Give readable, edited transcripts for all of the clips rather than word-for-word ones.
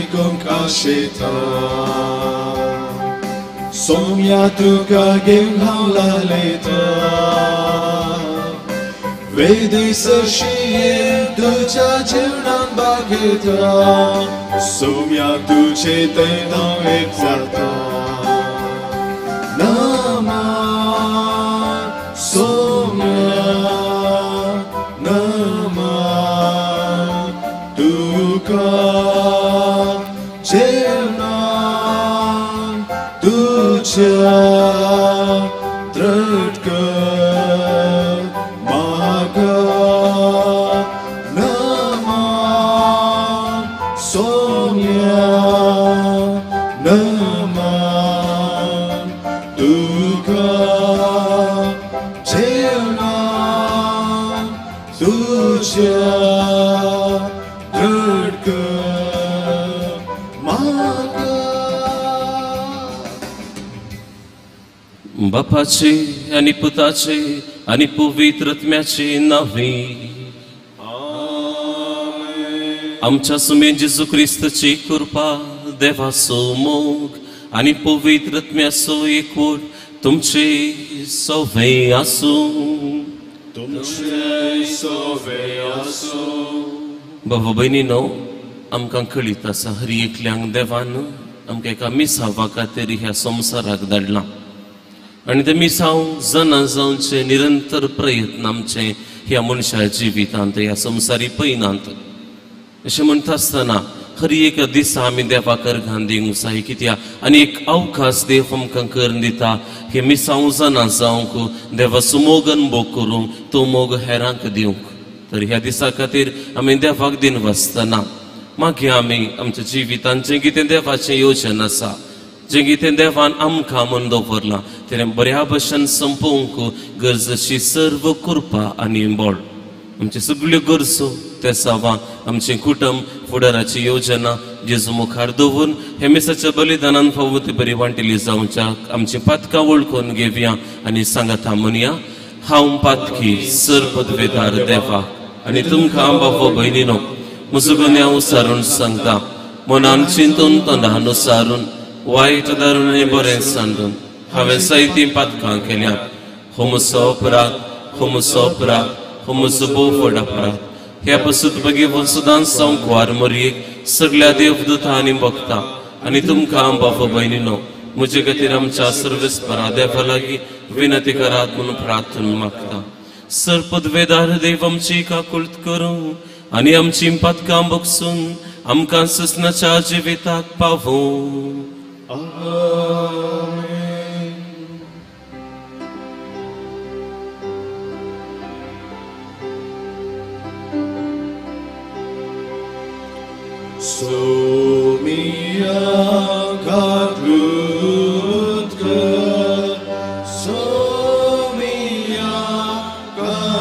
आयकूंक आशेता सोम्या तुका घेवन हांव लालयता वेदी सरशी तुज्या जेवणान बागयता सोम्या तुजे थंय हांव एक जाता नमा सोम्या नमा तुका जेवणान तुज्या दृढ कर म्हाका नमा सोम्या नमा तुका जेवणान तुज्या दृढ कर म्हाका. बापाचे आनी पुताचे आनी पवित्र आत्म्याचे नावे. आमच्या सुमे जेजू क्रिस्ताची कृपा, देवाचो मोग आनी पवित्र आत्म्याचो एकवट तुमचे सवे आसूं. तुमचे सवे आसूं. बाबा भयणीनो, आमकां कळीत आसा हर एकल्यांक देवान आमकां एका मिसावा खातीर ह्या संवसाराक धाडलां आनी ते मिसांव जना जावचे निरंतर प्रयत्न आमचे ह्या मनशा जिवितांत ह्या संवसारी पयनांत. अशें म्हणटा आसतना हर एक दिसा आमी देवाक अर्घान दिवंक जाय कित्याक आनी एक अवकाश देव आमकां करून दिता हे मिसांव जना जावंक देवाचो मोग अनुभव करूंक तो मोग हेरांक दिवंक. तर ह्या दिसा खातीर आमी देवाक दिन वाचतना मागीर आमी आमच्या जिवितांत जें कितें देवाचें योजन आसा, जें कितें देवान आमकां म्हूण दवरलां तें बऱ्या भशेन संपोवंक गरजेची सर्व कृपा आनी बळ आमच्यो सगल्यो गरजो तेसावां आमचें कुटुंब फुडाराची योजना जेजू मुखार दवरून हे मिसाच्या बलिदानान फावो ती बरी वांटिली जावच्याक आमचीं पातकां वळखून घेवया आनी सांगाता म्हणया, हांव पातकी सर पदवेदार देवाक आनी तुमकां बाबा भयणीनो म्हजो गुन्यांव सारून सांगता, मनान चिंतून तोंडान सारून वायट दारून आनी बरें सांडून हांवें जायतीं पातकां केल्यात. हो म्हजो अपराध, हो म्हजो अपराध, हो म्हजो भोव व्हड अपराध. ह्या पसून बगेवन सदांच संकवार मरयेक सगळ्या देवदूता आनी भक्ता आनी तुमकां बाबा भयणीनो म्हजे खातीर आमच्या सर्वेस्परा देवा लागीं विनंती करात म्हणून प्रार्थना मागता. सर पदवेदार देव आमची काकुळट करूं आनी आमची पातकां बगसून आमकां ससनाच्या जिविताक पावूं. Somia kaklut कर, Somia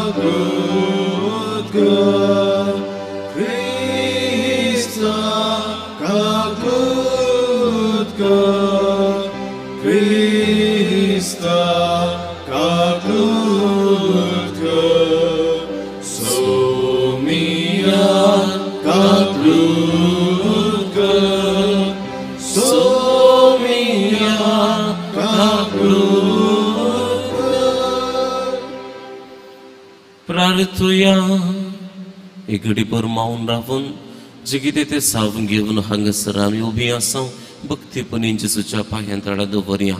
kaklut कर, Krista kaklut कर, Krista kaklut कर, Somia kaklut कर, Somia kaklut कर. प्रार्थुया. एक घडीभर मावन रावून जे कितें तें सावन घेवन हांगासर आमी उबी आसा भक्तीपणी जेजूच्या पांयां तळा दवरया.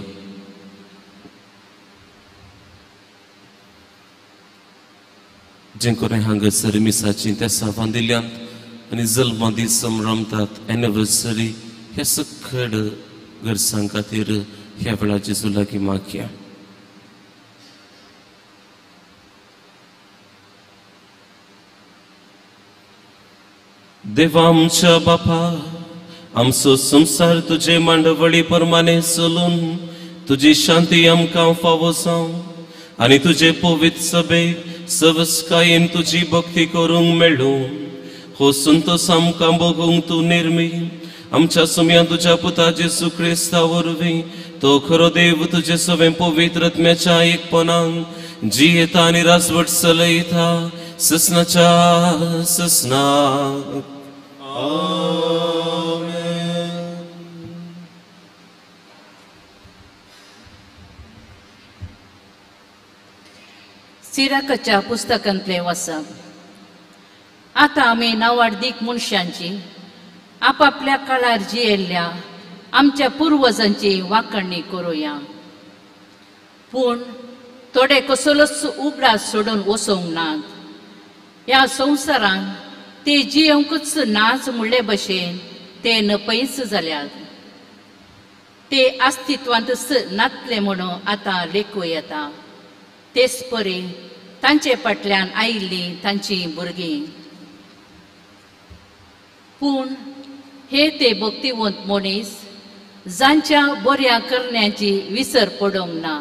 जें करून हांगासर मिसाचीं त्या सावां दिल्यांत आनी जल्मा दीस संभ्रमतात एनिवर्सरी ह्या सकड गरजां खातीर ह्या वेळार जेजू लागीं मागया. देवा आमच्या बापा, आमचो संवसार तुजे मांडवळी प्रमाणे चलून तुजी शांती आमकां फावो जावं आनी तुजे पवित्र सभेक सवस्कायेन तुजी भक्ती करूंक मेळूं. हो संतोस आमकां भोगूंक तूं निर्मी आमच्या सुम्या तुज्या पुता जेजू क्रिस्ता वरवीं तो खरो देव तुजे सवें पवित्र आत्म्याच्या एकपणान जियेता आनी राजवट चलयता ससनाच्या ससनाक. आमेन. सिराकाच्या पुस्तकांतलें वाचप. आतां आमी नावाडदीक मनशांची आपापल्या काळार जियेल्ल्या आमच्या पुर्वजांची वाखणणी करुया. पूण थोडे कसलोच उगडास सोडून वचोंक नात. ह्या संवसारांत ते जियेवंकूच नाच म्हणले भशेन ते नपयच जाल्यात. ते अस्तित्वांतच नातले म्हणून आतां लेखूं येता. तेच परी तांचे फाटल्यान आयिल्लीं तांचीं भुरगीं. पूण हे ते भक्तिवंत मनीस जांच्या बऱ्या करण्याची विसर पडूंक ना,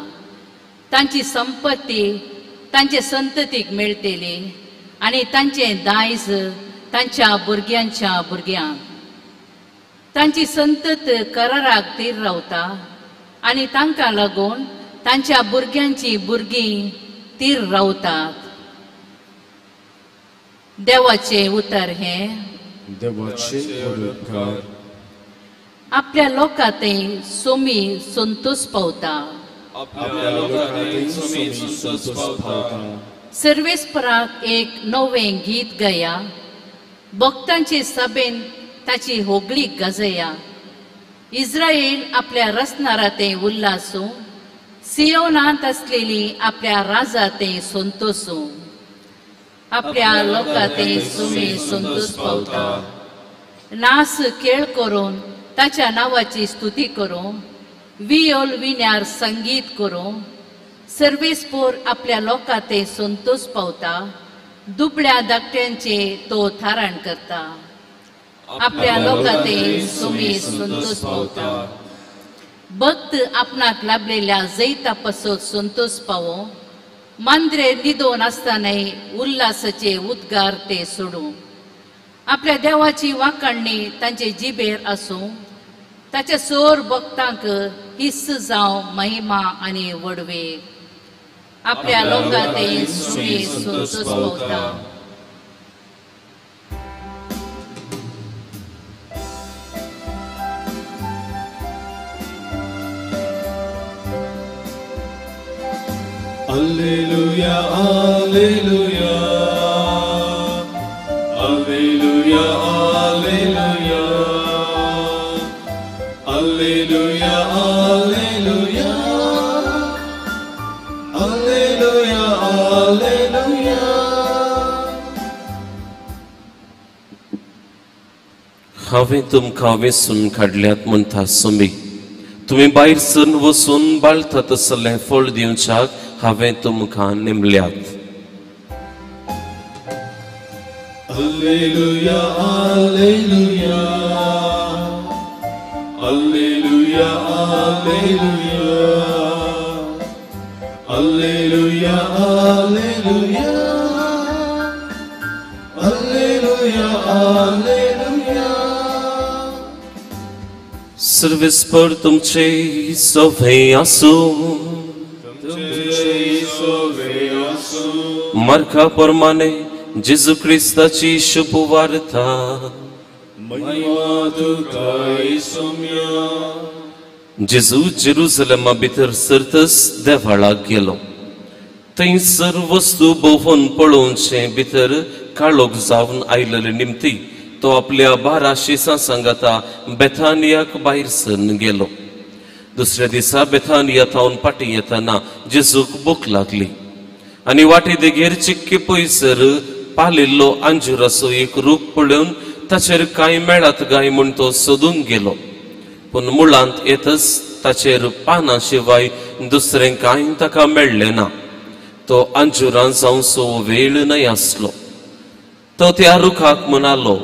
तांची संपत्ती तांचे संततीक मेळटली आनी तांचें दायज तांच्या भुरग्यांच्या भुरग्यांक. तांची संतत कराराक तीर रावता आनी तांकां लागून तांच्या भुरग्यांची भुरगीं तीर रावतात. देवाचें उतर हें. देवाचे आपल्या लोकां थंय सोमी संतोष पावता. सर्वेस्पराक एक नवें गीत गाया, भक्तांचे सभेन ताची होगळी गाजया. इस्रायल आपल्या रसनारा थंय उल्हासूं, सियोनांत आसलेली आपल्या राजा थंय संतोसूं. आपल्या लोकां थंय सोमी संतोष पावता. नास खेळ करून ताच्या नांवाची स्तुती करूं, वियोल विण्यार संगीत करूं. सर्वेस्पोर आपल्या लोकां थंय संतोष पावता. दुबळ्या धाकट्यांचे तो थारण करता. आपल्या लोकां थंय सोमी संतोष पावता. भक्त आपणाक लाभलेल्या जैता पासत संतोष पावो. मांद्रे निदोन आसतनाय उल्हासाचे उद्गार ते सोडूं. आपल्या देवाची वाखाणणी तांचे जिबेर आसूं. ताच्या सोर भक्तांक हिस्स जावं महिमा आनी वडवे. आपल्या लोकां थंय सुमी संतोष पावता. Alleluia, alleluia, alleluia, alleluia, alleluia, alleluia, alleluia, alleluia. हांवें तुमकां वेसून काडल्यात म्हणटा सोमी, तुमी भायर सरून वचून बाळता तसलें फळ दिवच्याक हांवें तुमकां नेमल्यात. Alleluia, alleluia, alleluia, alleluia, alleluia, alleluia, alleluia, alleluia. सर्वेस्पर तुमचे सवे आसूं. मार्का प्रमाणे जेजू क्रिस्ताची शुभ वार्ता. जेजू जेरुजलेमा भितर सरतच देवाळाक गेलो. थंयसर वस्तू भोंवन पळोवचें भितर काळोख जावन आयलेले निमती तो आपल्या 12 शिसां सांगाता बेथानियाक भायर सरन गेलो. दुसऱ्या दिसा बेथानिया थावन फाटीं येतना जेजूक भूक लागली आनी वाटे देगेर चिक्के पयसर पालिल्लो अंजुराचो एक रूख पळोवन ताचेर कांय मेळत काय म्हूण तो सोदूंक गेलो. पूण मुळांत येतच ताचेर पानां शिवाय दुसरें कांय ताका मेळ्ळें ना. तो अंजुरान जावचो वेळ न्हय आसलो. तो त्या रुखाक म्हणालो,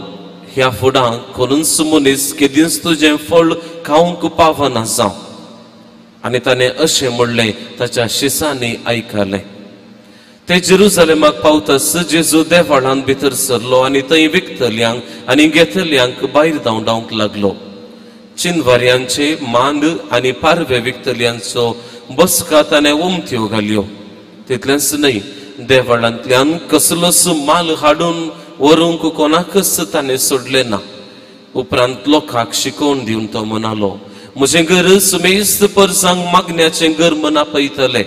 ह्या फुडां कोणूच मनीस केदींच तुजें फळ खावंक पावना जावं. आनी ताणें अशें म्हणलें ताच्या शिसांनी आयकलें. ते जेरुजलेमाक पावतच जेजू देवाळांत भितर सरलो आनी थंय विकतल्यांक आनी घेतल्यांक भायर धांवडावंक लागलो. चिनवाऱ्यांचे मांड आनी पारवे विकतल्यांचो बसका ताणें उमथ्यो घाल्यो. तितलेंच न्हय, देवाळांतल्यान कसलोच माल हाडून व्हरूंक कोणाकच ताणें सोडलें ना. उपरांत लोकांक शिकोवन दिवन तो म्हणालो, म्हजें घर सुमेस्त परसांक मागण्याचें घर म्हण आपयतले,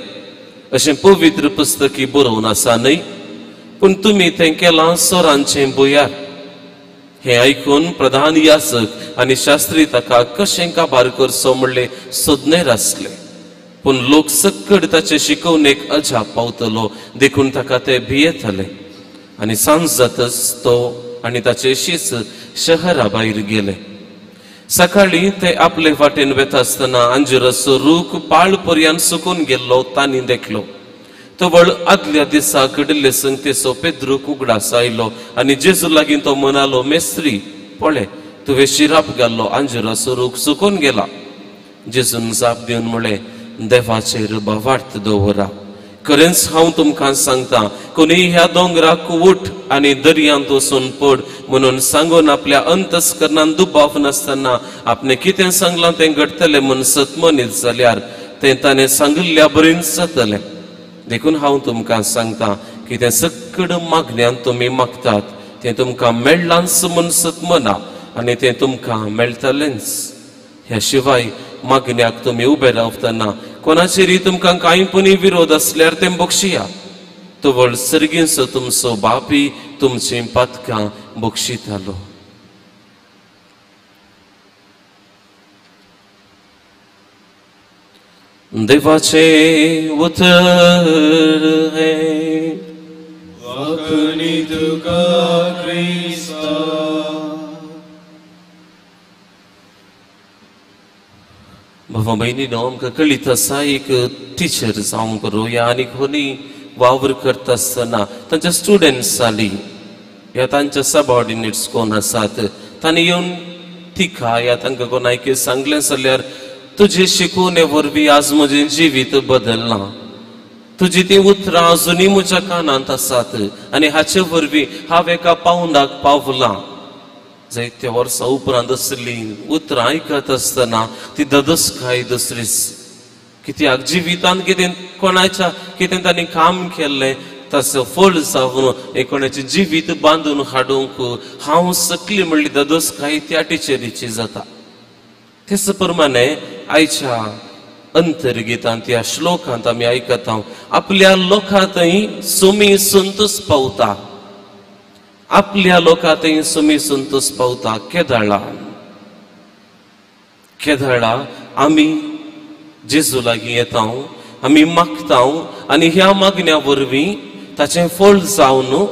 अशें पवित्र पुस्तकी बरोवन आसा न्हय? पूण तुमी तें केलां सोरांचें भुयार. हें आयकून प्रधान याजक आनी शास्त्री ताका कशें काबार करचो म्हणलें सोदनेर आसले. पूण लोक सक्कड ताचे शिकवणेक अजाप पावतलो देखून ताका ते भियेतले. आनी सांज जातच तो आनी ताचे शीस शहरा भायर गेले. सकाळीं ते आपले वाटेन वेता आसतना अंजुराचो रूख पाळ पर्यान सुकून गेल्लो तांणी देखलो. तवळ आदल्या दिसा घडिल्ले संगतेचो पेद्रूक उगडास आयलो आनी जेजू लागीं तो म्हणालो, मेस्त्री, पळय तुवें शिराप घाल्लो अंजुराचो रूख सुकून गेला. जेजून जाप दिवन म्हळें, देवाचेर भावार्थ दवरा. खरेंच हांव तुमकां सांगता, कोणीय ह्या दोंगराक उठ आनी दर्यांत वचून पड म्हणून सांगून आपल्या अंतस्करणान दुबाव नासतना आपणें कितें सांगलां तें घडटलें म्हूण सतमनीत जाल्यार तें ताणें सांगिल्ल्या बरीच जातलें. देखून हांव तुमकां सांगता की तें सक्कड मागण्यान तुमी मागतात तें तुमकां मेळ्ळांच म्हूण सतमना आनी तें तुमकां मेळटलेंच. ह्या शिवाय मागण्याक तुमी उबे रावतना कोणाचेरय तुमकां कांय पुणी विरोध आसल्यार तें बक्षिया. तवळ सर्गींचो तुमचो बापी तुमचीं पातकां बक्षितालो. देवाचें उतर हें. वाखणी तुका क्रिस्ता. भावा भयणीनो, आमकां कळीत आसा एक टिचर जावंक करूया आनी कोणी वावर करता आसतना तांच्या स्टुडंट्स जाली या तांच्या सबऑर्डिनेट्स कोण आसात तांणी येवन तिका या तांकां कोणाक सांगलें जाल्यार तुजे शिकवणे वरवीं आज म्हजें जिवीत बदललां, तुजी तीं उतरां अजुनूय म्हज्या कानांत आसात आनी हाचे वरवीं हांव एका पावंडाक पावलां. जायत्या वर्सां उपरांत आसली उतरां आयकत आसतना ती ददसकाय दुसरीच. कित्याक जिवितांत कितें कोणाच्या कितें तांणी काम केल्लें ताचो फळ जावन कोणाचें जिवीत बांदून हाडूंक हांव सकली म्हणली ददसकाय त्या टिचरीची जाता. तेच प्रमाणे आयच्या अंतर्गीतांत ह्या श्लोकांत आमी आयकता आपल्या लोकांतय सुमी संतोष पावता. आपल्या लोकांतय सुमी संतोष पावता. केदळा केदळा आमी जेजू लागीं येता, आमी मागता आनी ह्या मागण्या वरवीं ताचें फळ जावन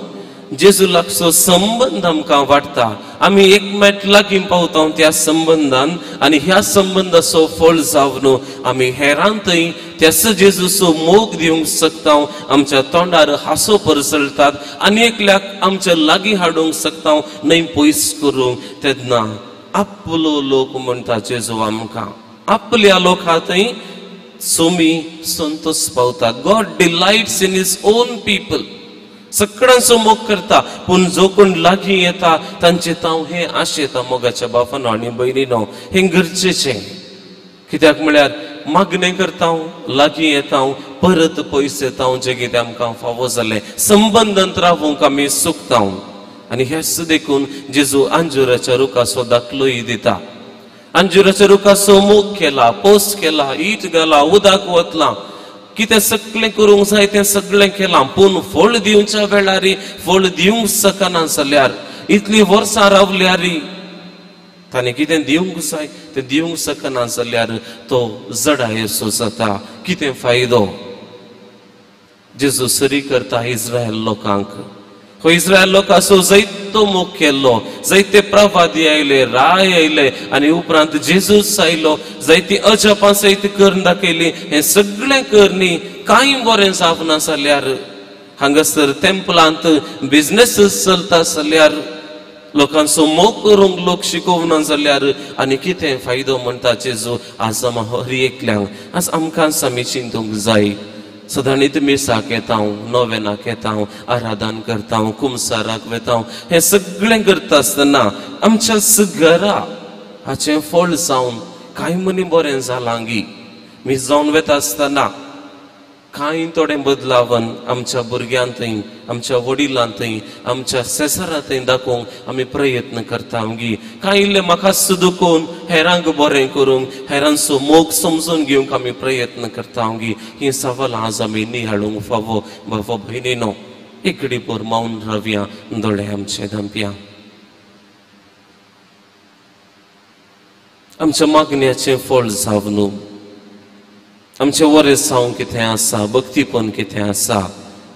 जेजू लागचो संबंद आमकां वाडटा. आमी एकमेक लागीं पावता त्या संबंदान आनी ह्या संबंदाचो फळ जावन आमी हेरांतय त्याच जेजूचो मोग दिवंक शकता. आमच्या तोंडार हांसो परसळटात आनी एकल्याक आमच्या लागीं हाडूंक शकता न्हय पयस करूंक. तेन्ना आपलो लोक म्हणटा जेजू आमकां आपल्या लोकांतय सोमी संतोष पावता. God delights in his own people. सगळ्यांचो मोग करता पूण जो कोण लागीं येता तांचे तांव हें आशेता. मोगाच्या बापानो आनी भयणीनो, हें गरजेचें. कित्याक म्हळ्यार मागणें करता, लागीं येता, परत पयस येता जें कितें आमकां फावो जालें संबंदांत रावूंक आमी चुकता. आनी हेच देखून जेजू अंजुराच्या रुखाचो दाखलोय दिता. अंजुराच्या रुखाचो मोग केला, पोस केला, ईट घाला, उदक वतलां, कितें सगळें करूंक जाय तें सगळें केलां पूण फळ दिवच्या वेळार फळ दिवंक शकना जाल्यार इतलीं वर्सां रावल्यार ताणें कितें दिवंक जाय तें दिवंक शकना जाल्यार तो जडायेचो जाता. कितें फायदो? जेजू सरी करता इस्रायल लोकांक. हो इस्रायल लोकांचो जायतो मोग केल्लो, जायते प्रवादी आयले, राय आयले आनी उपरांत जेजूस आयलो, जायती अजापां सयत करून दाखयली. हें सगळें करणी कांय बरें जावना जाल्यार हांगासर टेम्पलांत बिजनेस चलता जाल्यार लोकांचो मोग करूंक लोक शिकोवना जाल्यार आनी कितें फायदो म्हणटा जेजू आज आमी हर एकल्यांक. आज आमकां आमी चिंतूंक जाय. सदांच मिसाक येता, नोवेनाक येता, आराधन करता, कुमसाराक वेता, हें सगळें करता आसतना आमच्या घरा हाचें फळ जावन कांय मनी बरें जालां गी. मीस जावन वेता आसतना कांय थोडें बदलावन आमच्या भुरग्यांतय, आमच्या वडिलांतय, आमच्या शेजारांतय दाखोवंक आमी प्रयत्न करता गी? कांय इल्लें म्हाका दुखोवन हेरांक बरें करूंक, हेरांचो मोग समजून घेवंक आमी प्रयत्न करता गी? हीं सवालां आज आमी निहाळूंक फावो. बाबा भयणीनो, एकडे पोर मावन रावया, दोळे आमचे धांपया. आमच्या मागण्याचें फळ जावन आमचें वरें जावंक कितें आसा, भक्तीपण कितें आसा,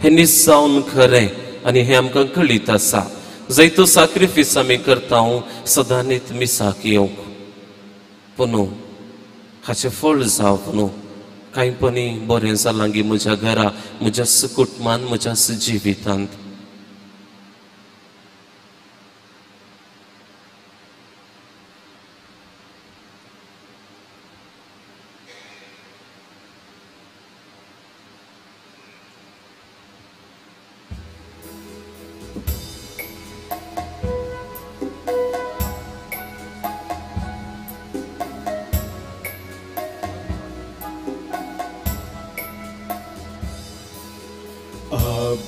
हें निजावन खरें आनी हें आमकां कळीत आसा. जायतो साक्रिफीस आमी करता सदांनीत मिसाक येवंक, पूण हाचें फळ जावन कांय पणी बरें जालां गी म्हज्या घरा, म्हज्या कुटुंबान, म्हज्या जिवितांत?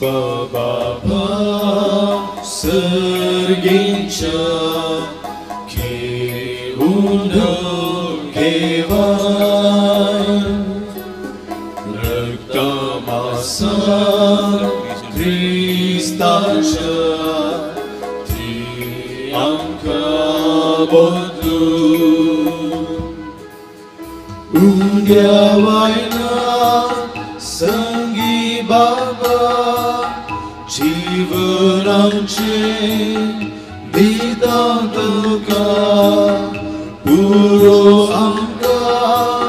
Baba sergincha ke uno kevan rakta masa Kristacha ti amka bodlu ungya vaina sangi baba जीवनाचे दिता तुका पुरो आमकां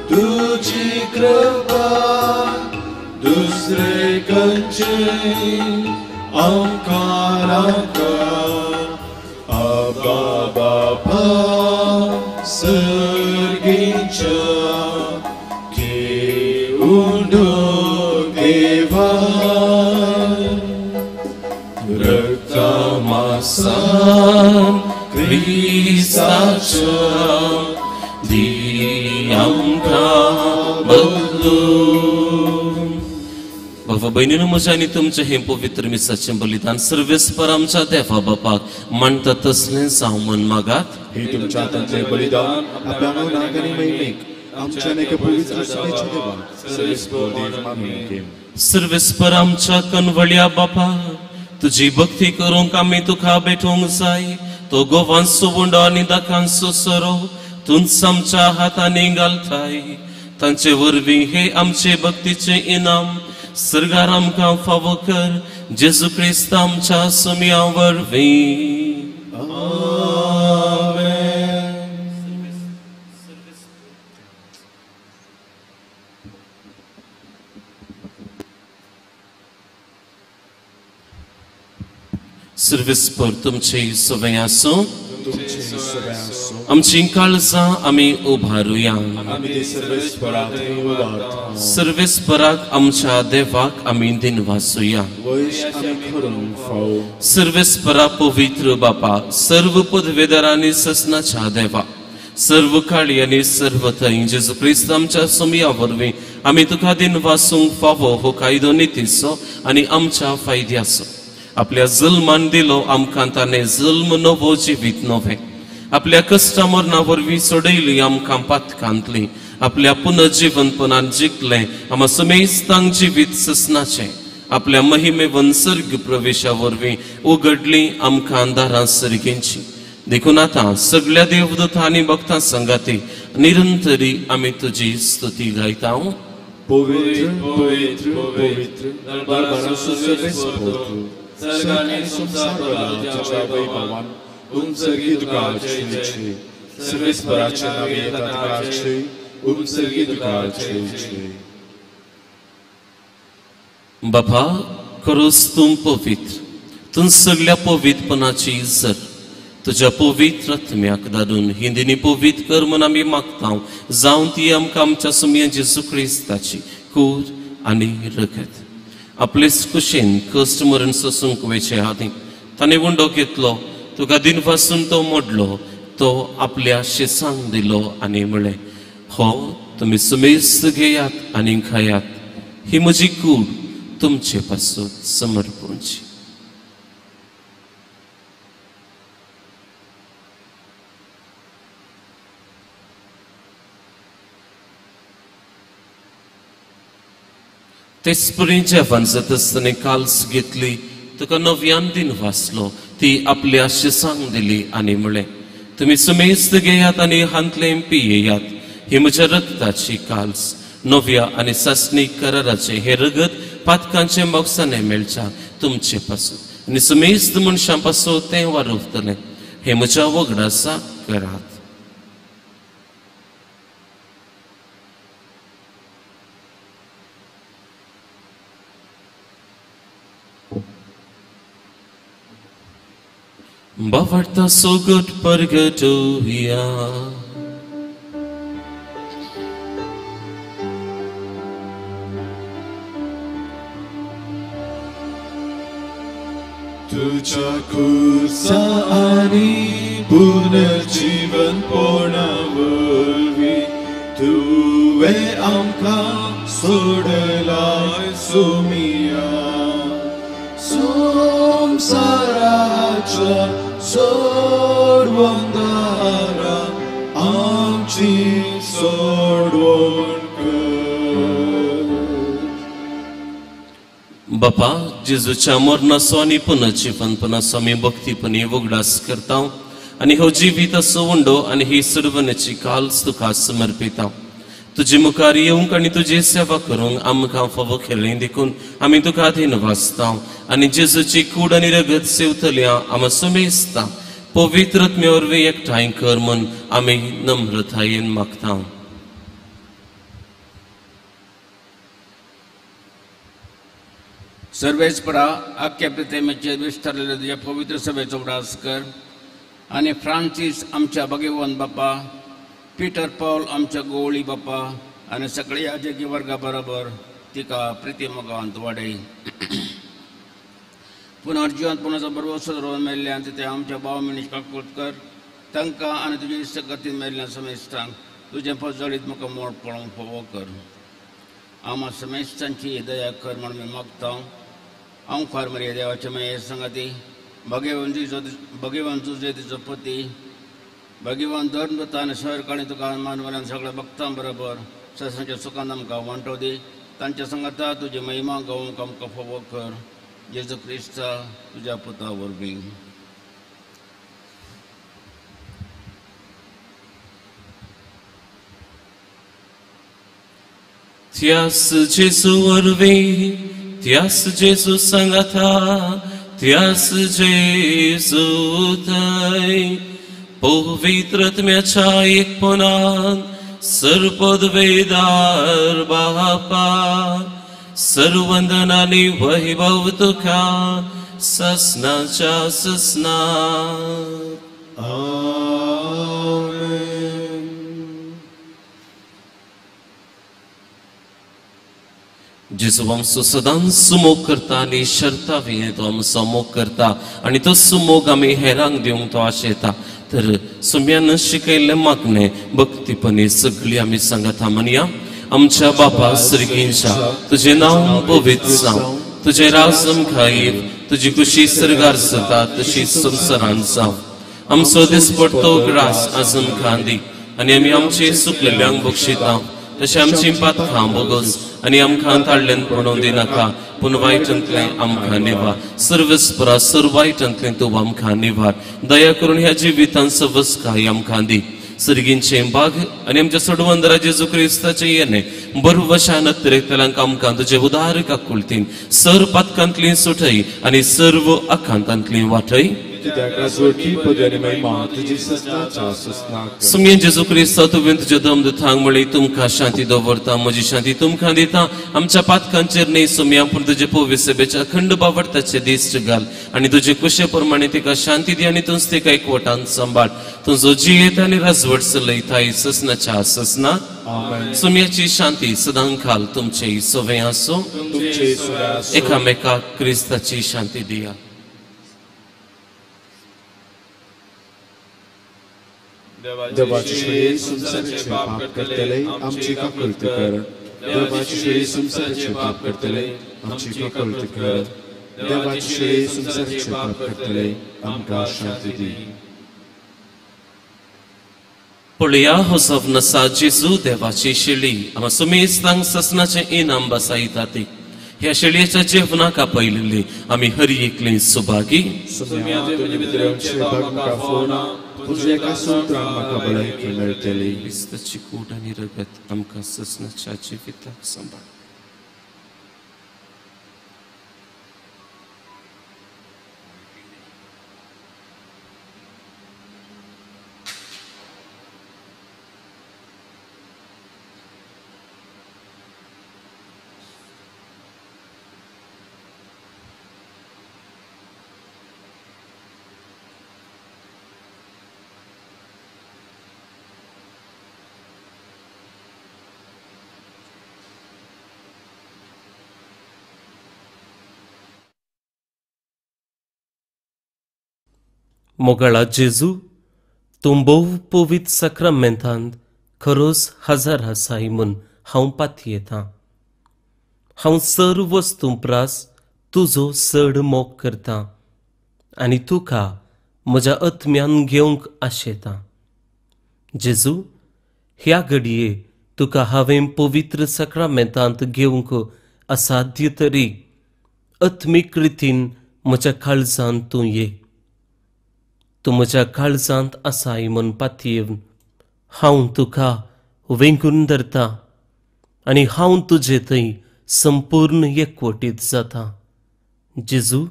तुजी कृपा दुसरे कंचे आमकां नाका. आबा बाबा सर्गीच्या घेऊन देवा क्रिस्ताच्या दी आमकां बदलून. बाबा भयणीनो, म्हज्या आनी तुमचें हें पवित्र मिसाचें बलिदान सर्वेस्पर आमच्या देवा बापाक मानता तसलें जावं म्हण मागात. हे तुमच्या हातांतलें बलिदान आपल्या मनाक आनी महिमेक आमच्या एका पवित्र सुनेच्या देवाक सर्वेस्पर देव मानून. सर्वेस्पर आमच्या कनवळ्या बापा, तुजी भक्ती करूंक आमी तुका भेटोवंक जाय. तो गोवांचो उंडो आनी दाकांचो सोरो तूंच आमच्या हातांनी घालताय. तांचे वरवीं हे आमचे भक्तीचे इनाम सर्गार आमकां फावो कर, जेजू क्रिस्त आमच्या सुमया वरवीं. सर्वेस्पर तुमचे सवय आसूं. आमची काळजां आमी उबारुया. सर्वेस्पराक आमच्या देवाक आमी दिनवासुया. सर्वेस्परा पवित्र बापा, सर्व पदवेदारांनी ससनाच्या देवा, सर्व काळी आनी सर्व थंय जेजू क्रिस्त आमच्या सुमया वरवीं आमी तुका दिनवासूंक फावो हो कायदो नितीचो आनी आमच्या फायद्याचो. आपल्या जल्मान दिलो आमकां ताणें जल्म नवो जिवीत नवें, आपल्या कश्टा मरणा वरवीं सोडयली आमकां पातकांतली, आपल्या पुनर्जीवनपणान जिखलें आमा समेस्तांक जिवीत ससनाचें, आपल्या महिमेवन सर्ग प्रवेशा वरवीं उगडली आमकां दारां सर्गेंची. देखून आतां सगळ्या देवदूतां आनी भक्तां संगाती निरंतरी आमी तुजी स्तुती गायता. पवित्र पवित्र पवित्र दरबाराचो सर्वेस्पर सर्ग आनी संवसार तुज्या वैभवान उमसर्गी तुका जय. सर्वेस्पराचे नांव येता तुका जय, उमसर्गी तुका जय. बापा, खरोच तूं पवित्र, तूं सगळ्या पवित्रपणाची जर तुज्या पवित्र आत्म्याक धाडून हिंदीनी पवित्र कर म्हूण आमी मागता, जावन ती आमकां आमच्या सुमया जेजू क्रिस्ताची कूर आनी रगत. आपलेच कुशेन कश्ट मरण सोसूंक वयचे आदीं ताणें उंडो घेतलो, तुका दिनवासून तो मोडलो, तो आपल्या शिसांक दिलो आनी म्हळें, हो तुमी सुमेस्त घेयात आनी खायात, ही म्हजी कूड तुमचे पासत समर्पणची. तेचपरी जेवण जाता आसतना काल्स घेतली, तुका नव्यान दिन वाचलो, ती आपल्या शिसांक दिली आनी म्हळें, तुमी सुमेस्त घेयात आनी हांतलें पियेयात. ही म्हज्या रगताची काल्स, नव्या आनी सासणीक कराराचें हें रगत पातकांचें मोगसाणें मेळच्या तुमचे पासून आनी सुमेस्त मनशां पासून तें वारवतलें. हें म्हज्या वगडासाक करात. बावडता सोगट परगटुया. तुझ्या खुर्सा आनी पुनर्जीवन पोणा वरवीं तुवें आमकां सोडलाय सोमिया. संवसाराच्या सोडवणदारा आमची सोडवण कर. बापा, जेजूच्या मरणाचो आनी पुनर्जीवनपणाचो आमी भक्तीपणी उगडास करता आनी हो जिविताचो उंडो आनी ही सोडवण्याची काल्स तुका समर्पिता. तुजे मुखार येवंक आनी तुजी सेवा करूंक आमकां फावो केलें देखून आमी तुका अधीन वाचता आनी जेजूची कूड आनी रगत सेवतल्या आमा सुमेस्ता पवित्र आत्मे वरवीं एकठांय कर म्हूण आमी नम्रतायेन मागता. सर्वेस्परा, आख्या प्रतिमेचेर विस्तारलेल्या तुज्या पवित्र सभेचो उगडास कर आनी फ्रांसीस आमच्या भगेवन बापा, पीटर पॉल आमच्या गोवळी बापा आनी सगळे याजकी वर्गा बरोबर तिका प्रिती मोगांत वाडय. पुनर्जिवंत पुणाचो बरवसो रोवन मेल्ल्यान ते आमच्या भाव मिनीश काकूट कर तांकां आनी तुजे इश्टगतीन मेल्ल्या समेस्तांक तुजें पजळीत म्हाका मोड पळोवंक फावो कर. आमा समेस्तांची दया कर म्हूण आमी मागता. हांव खार मरिया देवाचे माये संगाती, भगेवन भगेवन तुजे तिचो पती, भगेवन धर्मदत्ता आनी सहरकाणी तुका मानवल्यान सगळ्या भक्तां बरोबर ससांच्या सुखान आमकां वांटो दी. तांच्या संगाता तुजी महिमा गावंक आमकां फावो कर. जेजू क्रिस्ता तुज्या पुता वरवीं. त्यास जेजू वरवीं, त्यास जेजू सांगाता, त्यास जेजू थंय पवित्र आत्म्याच्या एकपणान सर्वपदवेदार बापा, सर्वंदन आनी वैभव तुका ससनाच्या ससना. आमेन. जेजू आमचो सदांच सुमोग करता आनी शर्ता विणें तो आमचो मोग करता आनी तो सुमोग आमी हेरांक दिवंक तो आशेता. तर सुम्यान शिकयल्लें मागणें भक्तीपणी सगळी आमी सांगाता म्हणया. आमच्या बापा सर्गींच्या, तुजें नांव पवित्र जावं, तुजें राज आमकां येव, तुजी खुशी सर्गार जाता तशी संवसारांत जावं. आमचो दिसपडतो ग्रास आज आमकां दी आनी आमी आमचे सुकलेल्यांक बक्षिता तशें आमची पातकां बोगस आनी आमकां ताडल्यान पडोवंक दिनाका, पूण वायटांतलें आमकां निवार. सर्वस्परा सर्व वायटांतलें तूं आमकां निवार. दया करून ह्या जिवितांत सवस्काय आमकां दी. सर्गींचें बाग आनी आमच्या सोडवंदरा जेजू क्रिस्ताचें येणें बरवशान अतिरेकतल्यांक आमकां तुजे उदार काकुळतीन सर पातकांतली सुटय आनी सर्व आकांतांतली वाटय. सुमये जेजू क्रिस्ता, तुवें तुज्या दम दुथांक म्हळी तुमकां शांती दवरता, म्हजी शांती तुमकां दिता. आमच्या पातकांचेर न्हय सुमया, पूण तुजे पवित्र सभेच्या अखंड बावडताचे दीस घाल आनी तुजे कुशे प्रमाणे तिका शांती दी आनी तूंच तिका एकवटान सांबाळ. तुजो जियेत आनी राजवट चलयताय ससनाच्या ससना. सुमयाची शांती सदां खाल तुमचे सवे आसूं. एकामेकाक क्रिस्ताची शांती दिया. देवाचे संसाराचे पाप करतले आमची काकुळट कर. देवाची शेळी संवसाराचे पाप करतले आमची काकळती कर. देवाची शेळी संवसाराचे पाप करतले आमकां शांती दी. पळया हो सवनसा जेजू देवाची शेळी आमा सुमेस्तांक ससनाचें इनाम बसायता ती. ह्या शेळयेच्या जेवणाक आपयलेली आमी हर एकली सुभागी. क्रिस्ताची कूड आनी रगत आमकां ससनाच्या जिविताक सांबाळ. मोगाळा जेजू, तूं भोव पवित्र साक्रामेंतांत खरोच हजार आसाय म्हूण हांव पातयेतां. हांव सर्व वस्तूं प्रास तुजो चड मोग करतां आनी तुका म्हज्या आत्म्यान घेवंक आशेतां. जेजू, ह्या घडये तुका हांवें पवित्र साक्रामेंतांत घेवंक असाध्य तरी आत्मीक रितीन म्हज्या काळजांत तूं ये. तूं म्हज्या काळजांत आसाय म्हूण पातयेवन हांव तुका वेंगून धरतां आनी हांव तुजे थंय संपूर्ण एकवटीत जाता. जेजू,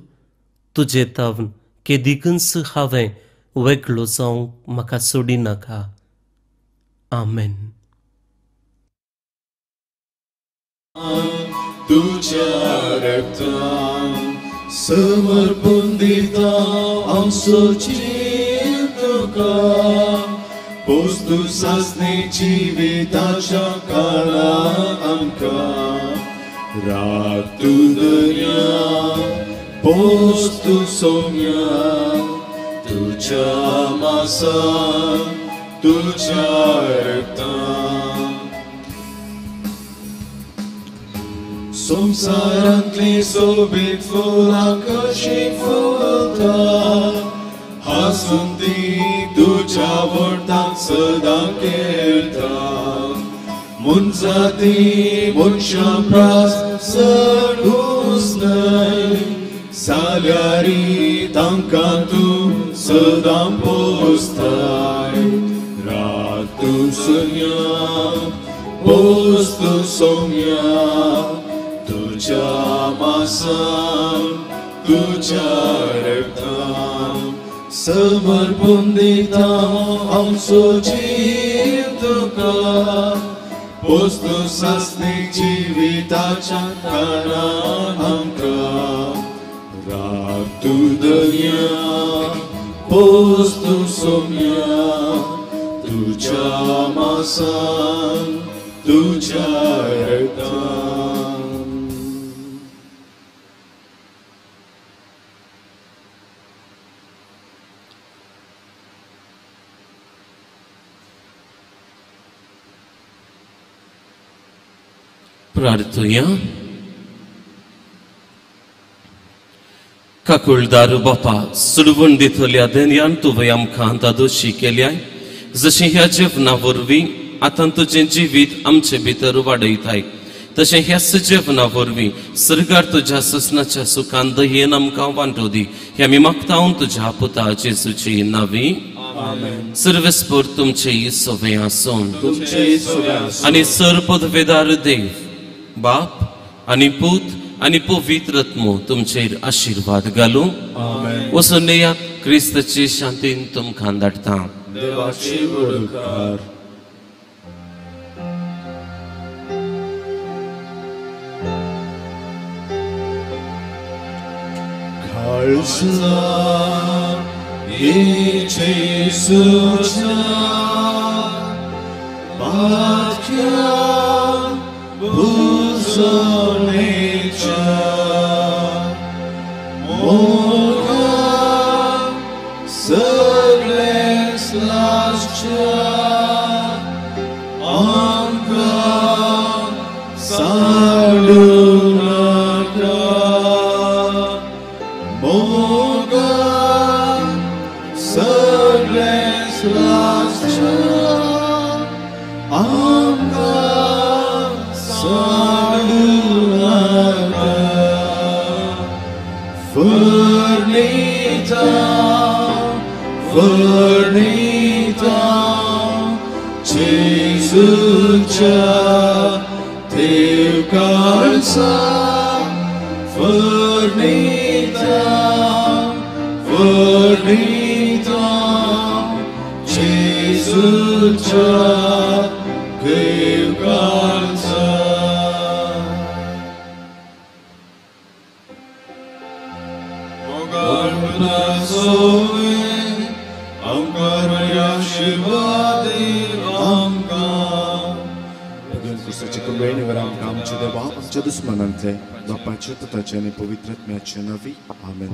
तुजे तावन केदिकूच हांवें वेगळो जावंक म्हाका सोडिनाका. आमेन. तुज्या रक्तान समर्पण दिता आमचो जीव तुका. पोस्तू सासणी जिविताच्या काळा आमकां रात तूं दर्या पोस्तू सोम्या तुज्या मासान तुज्या रक्तान. संवसारांतली सोबीत फुलां कशीं फुलता हांसून ती तुज्या वोंठांत सदां खेळटा. मनजाती मनशां प्रास चड न्हय साल्यारी तांकां तूं सदां पोसताय. रात तूं सुन्या पोस तूं सोम्या तुज्या मासान तुज्या रक्तान समर्पण दिता आमचो जीव तुका. पोस्तू सासणी जिविताच्या काळान आमकां रात तूं दर्या पोस तूं सोम्या तुज्या मासान तुज्या रक्तान. प्रार्थुया. काकुळदार बापा, सुडवण दितल्या देन्यान तुवें आमकां दादोशी केल्याय, जशें ह्या जेवणा वरवीं आतां तुजें जिवीत आमचे भितर वाडयताय तशें ह्याच जेवणा वरवीं सर्गार तुज्या ससनाच्या सुखान दयेन आमकां वांटो दी. हें आमी मागता तुज्या पुता जेजूची नावी. सर्वेस्पर तुमचें सवें आसूं आनी सर पदवेदार देव बाप आनी पूत आनी पवित्र आत्मो तुमचेर आशिर्वाद घालूं. वचून येयात, क्रिस्ताची शांतीन तुमकां धाडटा. Slegles lascia, anca सांडू नाका मोगान सगळेच लागच्या आमकां सांडू नाका फर्निता फर्निता जेजूच्या देवकाळसा फर्निता फर्निता जेजूच्या देवकाळसा. आमच्या देवा आमच्या दुस्मनांतले बापाचे पुताचे आनी पवित्र आत्म्याचे नांवी आमेन.